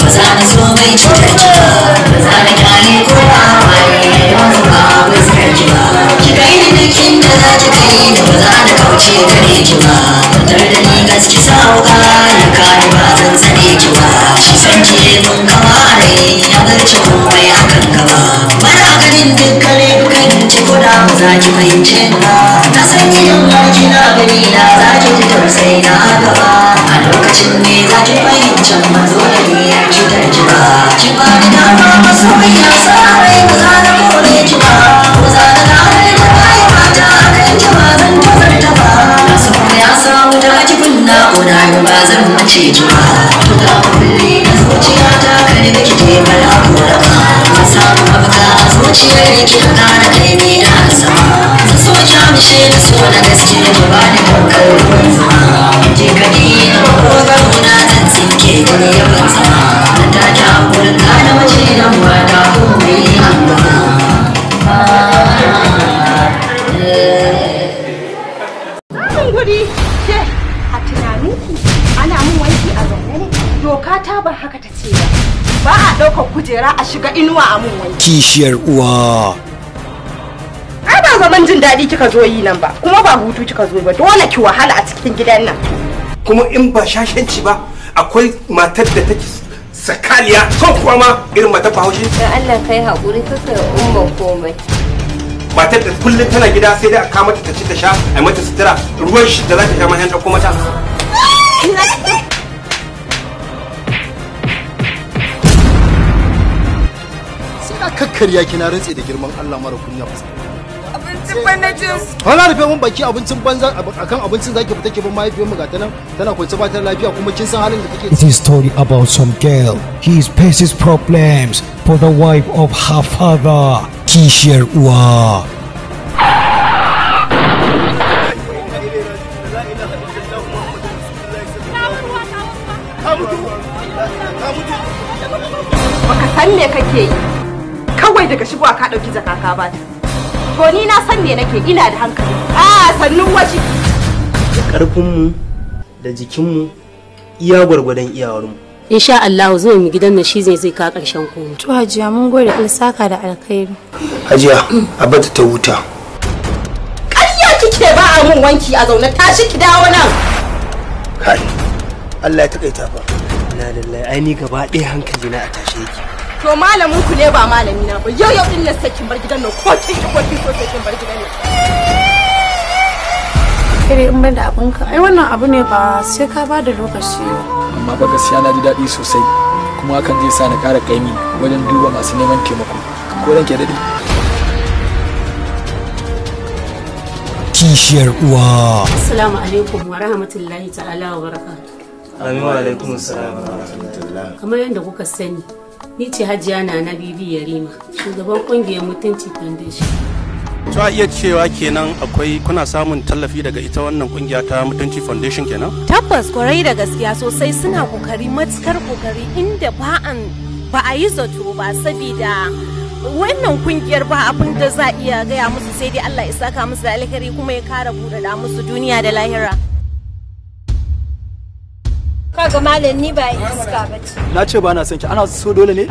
Ba za na so mai cutar ki ba, ba za na kyale ko ba waye wasu ba fuskar ki ba. Ki kai ni duk inda za ki kai ni, ba za na kauce gare ki ba. Kwantar da ni gaski sauka ya kare, ba zan tsane ki ba. Shi san ki mun kama rai ya zarce komai akan gaba. Bana ganin dukkan laifukan ki ko da ba za ki fahimce ni ba. Na san idan har kina gani na za ki ji tausayi na gaba. A lokacin ne za ki fahimci ba zo da niyyar cutar ki ba. Ki ba ni dama masoyiya, sa rai ba za na kore ki ba. Ba za na kare da rayuwa ta akan ki ba, zan tozarta ba. Na so ya samu ta ki kunna ƙona ba zan mace ki ba. To ga kulli na zuciya ta kare ki je bala kora ba. Na samu mafaka a zuciyar ki na kara kaimi na sama. Zan so ki amshe da so na gaske, ki ba ni daukar ruwan zuma. Je ka ni na makogaro na zan tsinke wani yaban sama. Nan take a wurin gane mace nan ba ta komai an gama. Samun guri ke a tunaninku ana mun wanki a zaune ne? Doka ta ba haka ta ce ba. Ba a ɗaukar kujera a shiga inuwa a mun wanki. Kishiyar uwa. Ai ba zaman jin daɗi kika zo yi nan ba, kuma ba hutu kika zo ba, dole ki wahala a cikin gidan nan. Kuma in ba shashanci ba, akwai matar da take sakaliya ko kuwa ma irin matar Bahaushe. Dan Allah kai haƙuri, kaka yi umma komai. Matar da kullum tana gida sai dai a kawo mata ta ci ta sha, a mata sutura, ruwan shi da za ta sha ma sai an ɗauko mata. Sai na kakkarya ki, na rantse da girman Allah, mara kunya fuska. Abincin ban na jin. Wala rufe mun baki, abincin banza, akan abincin zaki fita ki bar mahaifiyar mu, gata nan tana kwance ba ta lafiya, kuma kin san halin da take. It is story about some girl. He faces problems for the wife of her father. Kishiyar uwa. Baka san me kake yi. Kawai daga shigowa ka ɗauki jaka ka bata. To ni na san me nake, ina da hankali. A sannun washi. Da ƙarfinmu da jikinmu, iya gwargwadon iyawarmu. Insha Allah zuwa mu gidan nan shi zai kawo ƙarshen komai. To Hajiya, mun gode, Allah saka da alkhairi. Hajiya, a bata ta huta. Ƙarya kike, ba a mun wanki a zaune, tashi ki dawo nan. Kai, Allah ya takaita fa. Na lillahi, ai ni gaba ɗaya hankali na a tashe yake. To malamin ku ne ba malami na ba. Yau yau din nan sai kin bar gidan nan, ko kin ki ko kin so sai kin bar gidan nan. Kare in ban da abinka, ai wannan abu ne ba sai ka ba da lokaci ba. Amma ba gaskiya na ji daɗi sosai, kuma hakan zai sa na ƙara ƙaimi wajen duba masu neman taimako. Ko ranke daɗi. Kishiyar uwa. Assalamu alaikum wa rahmatullahi ta'ala wa barakatuh. Amin wa alaikum assalam wa rahmatullah. Kamar yadda kuka sani, ni ce Hajiya Nana Bibi Yarima, shugaban kungiyar Mutunci Foundation. To a iya cewa kenan akwai kuna samun tallafi daga ita wannan kungiya ta Mutunci Foundation kenan? Tabbas, kwarai da gaskiya sosai, suna kokari, matukar kokari inda ba an ba a yi zato ba, sabida wannan kungiyar ba abin da za a iya gaya musu sai dai Allah ya saka musu da alkhairi kuma ya kara buɗaɗa musu duniya da lahira. Kaga malam, ni ba iska bace. Na ce ba na son ki, ana so dole ne?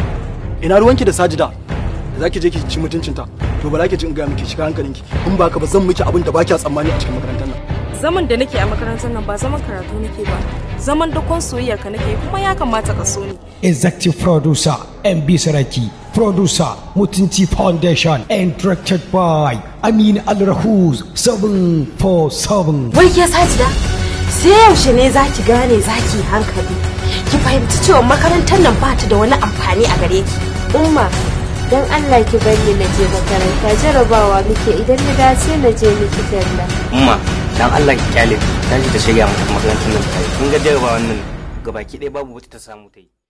Ina ruwanki da Sajida? Da zaki je ki ci mutuncinta. To ba za ki ci, in ga miki, shiga hankalinki. In ba ka ba zan miki abin da ba kya tsammani a cikin makarantar nan. Zaman da nake a makarantar nan ba zaman karatu nake ba. Zaman dakon soyayyar ka nake, kuma ya kamata ka so ni. Executive producer MB Saraki, producer Mutunci Foundation, and directed by Amin Al-Rahuz 747. Wai ke Sajida, sai yaushe ne za ki gane, za ki yi hankali? Ki fahimci cewa makarantar nan ba ta da wani amfani a gare ki. Umma, dan Allah ki bar ni na je makaranta, jarabawa muke, idan na dace na je miki talla. Umma, dan Allah ki kyale ta, tashi ta shirya mata makarantar nan ta yi. Kin ga jarabawan nan gabaki ɗaya babu wata ta samu ta yi.